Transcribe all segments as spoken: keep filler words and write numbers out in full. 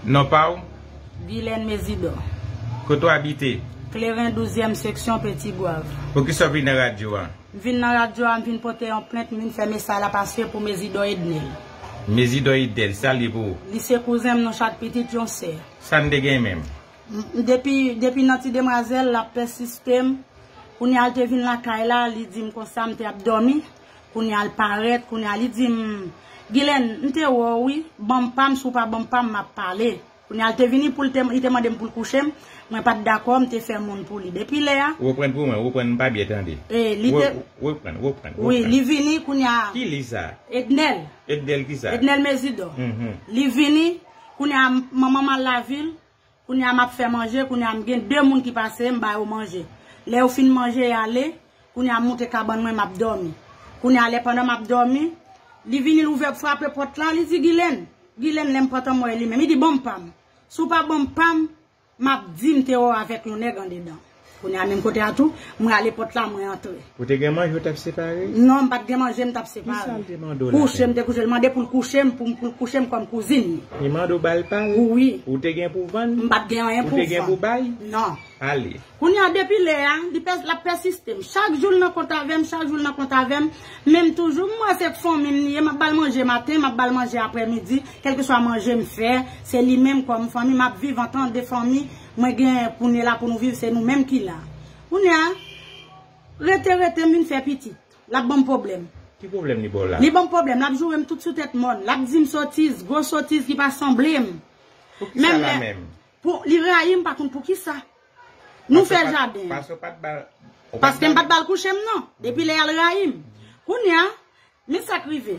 Non pa w? Guylaine Mésidor. Kote w abite? Kleren, douzyèm seksyon, Petit Goâve. Poukisa w vin nan radyo a? M vin nan radyo a, m vin pote yon plent, m vin fè mesaj la pase pou Mésidor Ednel. Mésidor Ednel, sa l ye pou ou? Li se kouzen m, nou chak pitit yon sè. Sa n te gen menm? M- Depi, depi nan ti demwazèl, l ap pèsiste m. Kounye a l te vin lakay la, li di m konsa, m te ap dòmi. Kounye a l parèt, kounye a li di m, Guylaine, m te wè w wi, ban m pa m, si w pa ban m pa m, m ap pale. Kounye a l te vini pou l te, li te mande m pou l kouche m, mwen pa t dakò, m te fè moun pou li. Depi lè a, Reprann pou mwen, reprann, m pa byen tande. E, li te- Re- Reprann, reprann, wi, reprann. Li vini, kounye a, Ki li sa? Ednel, Ednel ki sa? Ednel Mésidor. Mhm. Li vini, kounye a, manman m al lavil, kounye a m ap fè manje, kounye a m gen de moun ki pase, m ba yo manje. Lè yo fin manje, y ale, kounye a m moute kabann mwen, m ap dòmi. Kounye a lè pandan m ap dòmi, li vini, l ouvè, frape pòt la, li di, Guylaine, Guylaine, lè m pantan m wè li menm. Li di, ban m pa m. Si w pa ban m pa m, m ap di m te wè w avèk yon nèg andedan. Kounye a menm kote a tou, mwen ale pòt la, mwen antre. Ou te gen manje ou t ap separe? Non, m pa t gen manje, m t ap separe. Kisa l te mande w la? Kouche, m te kouche, l mande pou l kouche m, pou m pou l kouche m kòm kouzin li. Li mande w ba l pa l? Wi. Ou te gen pou vann? M pa t gen anyen pou Ou te gen pou vann. Bay? Non. Ale. Kounye a depi lè a, li pès- l ap pèsiste m. Chak jou l nan kont avè m, chak jou l nan kont avè m. Men m toujou, m wè se fanmi m li ye, m ap ba l manje maten, m ap ba l manje aprèmidi, kèlkeswa manje m fè, se li menm kòm fanmi, m ap viv antan de fanmi, mwen gen kounye la pou nou viv, se nou menm ki la. Kounye a, rete, rete, m vin fè pitit. L ap ban m pwoblèm. Ki pwoblèm li ba w la? Li ban m pwoblèm, l ap joure m tout sou tèt mòn, l ap di m sotiz, gwo sotiz ki pa sanble m. Poukisa Menm la lè- menm? Pou, li rayi m, pa konn poukisa. Nou fè Paske w pa- jaden. Paske w pa t ba l. Paske m pa t ba l kouche m non. Depi lè a l rayi m. Kounye a, men sa k rive.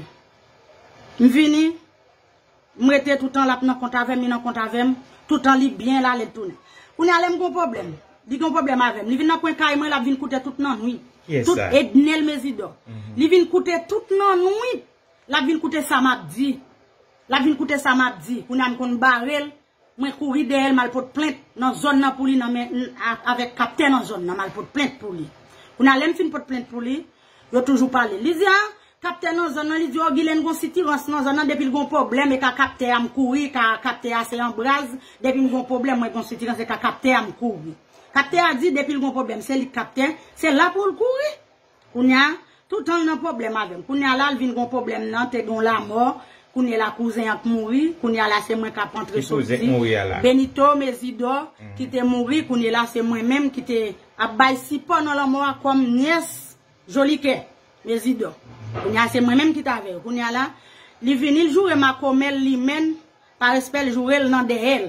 M vini, m rete toutan, l ap nan kont avè m, li nan kont avè m. Toutan li byen, l ale, l tounen. Kounye a, lè m gon pwoblèm, li gon pwoblèm avè m. Li vin nan kwen kay mwen, l ap vin koute tout nannwit. Kiyès Tout sa? Ednel Mésidor. Li vin koute tout nannwit. L ap vin koute sa m ap di. L ap vin koute sa m ap di. Kounye a, m konn bare l. Mwen kouri dèyè l, m al pot plent nan zòn nan pou li nan men, a- avèk kaptè nan zòn nan, m al pot plent pou li. Kounye a, lè m fin pot plent pou li, yo toujou pale. Li di, a, kaptè nan zòn nan, li di, o, Guylaine gon sitirans nan zòn nan, depi l gon pwoblèm, e ka kaptè a m kouri, ka kaptè a se anbraz, depi m gon pwoblèm, mwen gon sitirans, e ka kaptè a m kouri. Kaptè a di, depi l gon pwoblèm, se li k kaptè, se la pou l kouri. Kounye a, toutan l nan pwoblèm avè m. Kounye a la, l vin gon pwoblèm nan, te gon lanmò. Kounye la, kouzen an k mouri. Kounye a la, se mwen k ap antre Ki kouzen k soti. Mouri a la? Benito Mésidor, ki te mouri. Kounye la, se mwen menm ki te ap bay sipò nan lanmò a kòm nyès Jolikè Mésidor. Kounye a, se mwen menm ki t avè yo. Kounye a la, li vini, l joure makomè l li menm, pa respè, l joure l nan dèyè l.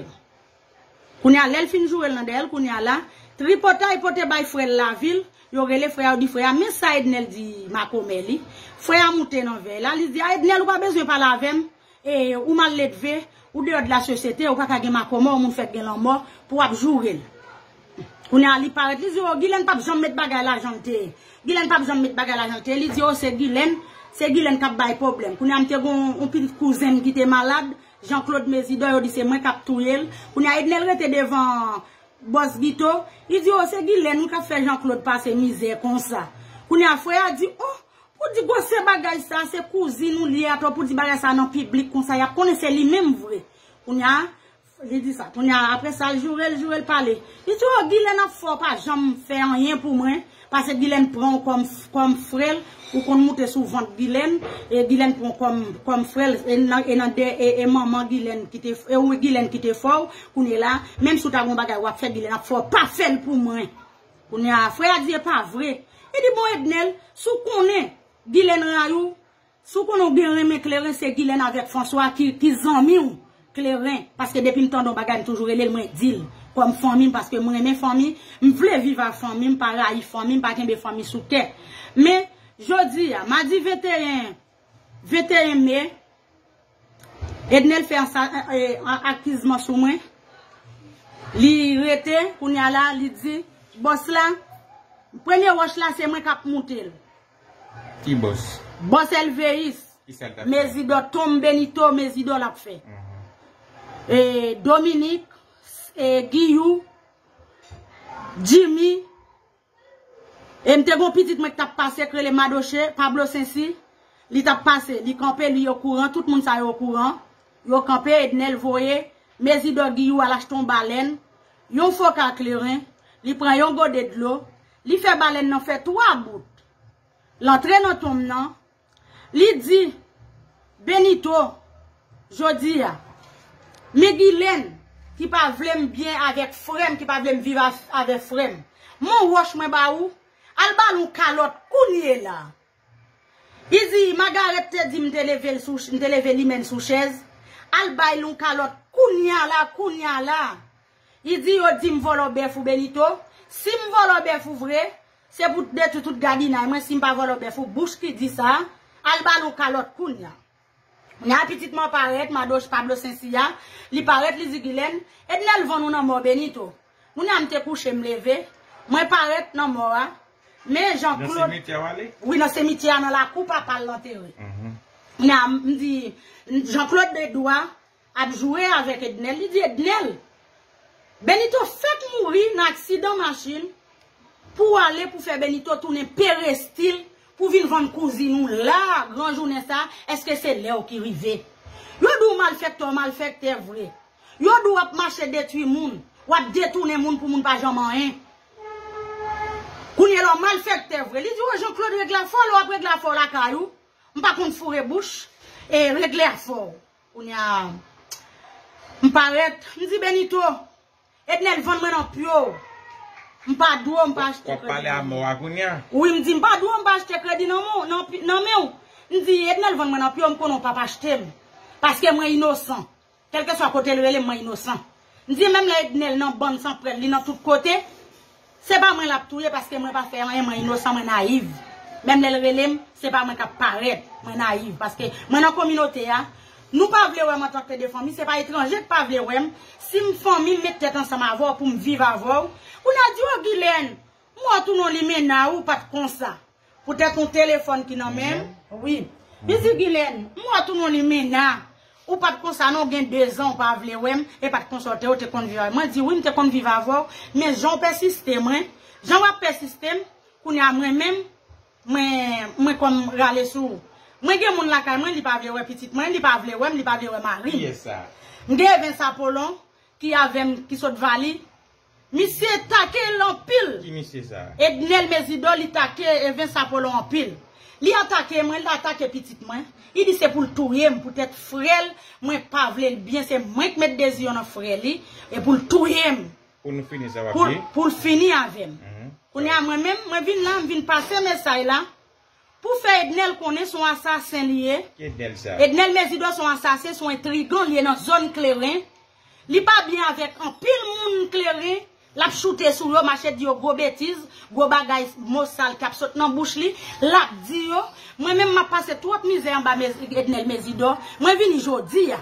Kounye a, lè l fin joure l nan dèyè l, kounye a la, tripotay pote bay frè l lavil, yo rele frè a, yo di frè a, men sa Ednel di makomè li. Frè a moute nan vèy la, li di, a Ednel, ou pa bezwen pale avè m, e, ou mal ledve, ou deyò de la sosyete, ou pa ka gen makomè, yon moun fèk gen lanmò, pou w ap joure l. Kounye a, li parèt, li di, o, Guylaine p ap janm met bagay la jan l te ye. Guylaine p ap janm met bagay la jan l te ye. Li di, o, se Guylaine, se Guylaine k ap bay pwoblèm. Kounye a, m te gon yon pitit kouzen m ki te malad, Jean Claude Mésidor, yo di se mwen k ap touye l. Kounye a, Ednel rete devan bòs Guito. Li di, o, se Guylaine wi k ap fè Jean Claude pase mizè konsa. Kounye a, frè a di, o, pou di gwosè bagay sa, se kouzin ou li ye atò, pou di bagay sa nan piblik konsa, y ap konnen se li menm vre. Kounye a, li di sa. Kounye a, apre sa, l joure l, joure l pale. Li di, o, Guylaine ap fè w pa janm fè anyen pou mwen. Paske Guylaine pran w kòm, kòm frè l, ou konn moute sou vant Guylaine, e Guylaine pran w kòm, kòm frè l, e nan, e nan de, e, e manman Guylaine ki te, e ou Guylaine ki te fè w, kounye la, menm si w ta gon bagay w ap fè, Guylaine ap fè w pa fè l pou mwen. Kounye a, frè a di, e pa vre. Li di, bon, Ednel, si w konnen Guylaine rayi w, si w konnen w byen renmen Kleren, se Guylaine avèk François ki, ki zanmi w, Kleren. Paske depi m tande yon bagay, m toujou rele l, mwen di l. Kòm fanmi m, paske m renmen fanmi, m vle viv ak fanmi, m pa rayi fanmi, m pa kenbe fanmi sou kè. Men, jodi a, madi venteyen, venteyen me, Ednel fè ansa- e, e, akizman sou mwen. Li rete, kounye a la, li di, bòs la, premye wòch la, se mwen k ap moute l. Ki bòs? Bòs Elveis, Ki sa l t ap fè? Mésidor, tonm Benito, Mésidor l ap fè. E, Dominique, e, Guiyou, Jimmy, e m te gon pitit mwen ki t ap pase, k rele Madoche, Pablo Sensi, li t ap pase, li kanpe, li okouran, tout moun sa yo okouran. Yo kanpe, Ednel voye, Mezidò Giyou al achte yon balèn, yon foka kleren, li pran yon gode dlo, li fè balèn nan fè twa bout. L antre nan tonm nan, li di, Benito, jodi a, men Gilèn ki pa vle m byen avèk frè m, ki pa vle m viv a- avèk frè m. Men yon wòch mwen ba ou, al ba l yon kalòt kounye la. Li di, Magarèt te di m te leve l sou ch- m te leve limen l sou chèz, al ba l yon kalòt kounye a la, kounye a la. Li di, yo di m vòlò bèf ou Benito. Si m vòlò bèf ou vre, se pou detwi tout gadinay mwen. Si m pa vòlò bèf ou, bouch ki di sa, al ba l yon kalòt kounye a. Kounye a pitit mwen parèt, Madoch Pablo Sensiya, li parèt, li di, Gilèn, Ednèl vann ou nan mò Benito. Kounye a m te kouche, m leve, mwen parèt nan mò a. Men Jean Claude. Nan simityè w ale? Wi, nan simityè a, nan lakou papa l antere. Kounye a, m di, Jean Claude Edouard ap joure avèk Ednèl. Li di, Ednèl, Benito fèk mouri nan aksidan machin pou w ale pou fè Benito tounen perestil pou vin vann kouzin ou la, gran jounen sa, èske se lè w ki rive? Yo di w malfèktè, w malfèktè vre. Yo di w ap mache detwi moun, w ap detounen moun pou moun pa janm anyen. Kounye a la w malfèktè vre. Li di w, Jean Claude regle afè w, lè w ap regle afè w lakay ou, m pa konn foure bouch, e regle afè w. Kounye a, m parèt, m di Benito, Ednèl vann mwen nan pye w. M pa dwe w, m pa achte kredi nan men w. W ap pale a mò a kounye a? Wi, m di, m pa dwe w, m pa achte kredi nan men w, nan pi- nan men w. M di, Ednèl vann mwen nan pye w, m konnen w p ap achte m. Paske mwen inosan. Kèlkeswa kote l rele m, mwen inosan. M di, menm lè Ednèl nan bann san prèl, li nan tout kote. Se pa mwen l ap touye paske mwen pa fè anyen, mwen inosan, mwen nayiv. Menm lè l rele m, se pa mwen k ap parèt, mwen nayiv. Paske mwen nan kominote a, nou pa vle wè m antanke de fanmi, se pa etranje k pa vle wè m. Si m fanmi, m met tèt ansanm avè w pou m viv avè w. Kounye a di, o Gilèn, m wè w tou nan limena ou pa t konsa. Poutèt yon telefòn ki nan men m, wi. Li di, Gilèn, m wè tou nan limena. Ou pa t konsa non, gen dezan ou pa vle wè m, e pa t konsa w te, ou te konn viv avè m. Mwen di, wi, m te konn viv avè w, men jan w pèsiste mwen, jan w ap pèsiste m, kounye a mwen menm, mwen, mwen kòm rale sou ou. Mwen gen moun lakay mwen, li pa vle wè pitit mwen, li pa vle wè m, li pa vle wè mari m. Kiyès sa? M gen Evens Apollon, ki avè m, ki sot Vali. Misye take l anpil. Ki misye sa? Ednèl Mezidò, li take Evens Apollon anpil. Li atake mwen, li atake pitit mwen. Li di se pou l touye m, poutèt frè l, mwen pa vle l byen, se mwen k met deziyon nan frè li, e pou l touye m. Pou nou fini sa w ap di? Pou l fini avè m. Kounye a mwen menm, mwen vin la, m vin pase mesaj la. Pou fè Ednèl konnen se yon asasen li ye. Ki Ednèl sa? Ednèl Mezidò se yon asasen, se yon entrigan, li ye nan zòn Kleren. Li pa byen avèk anpil moun Kleren. L ap choute sou yo, mache di yo gwo betiz, gwo bagay, mo sal k ap sot nan bouch li. L ap di yo, mwen menm m ap pase twòp mizè anba Mez- Ednèl Mezidò. Mwen vini jodi a.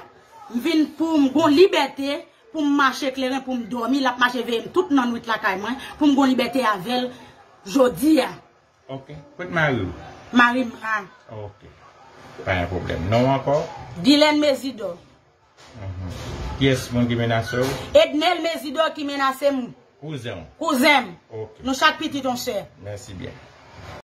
M vin pou m gon libète, pou m mache Kleren, pou m dòmi, l ap mache veye m tout nannwit lakay mwen, pou m gon libète avè l jodi a. Ok. Kot mari w? Mari m a. Ok. Pa gen pwoblèm. Non w ankò? Gilèn Mezidò. Mhm. Kiyès moun ki menase w? Ednèl Mezidò ki menase m. Kouzen w? Kouzen m. Ok. Nou chak pitit yon sè. Mèsi byen.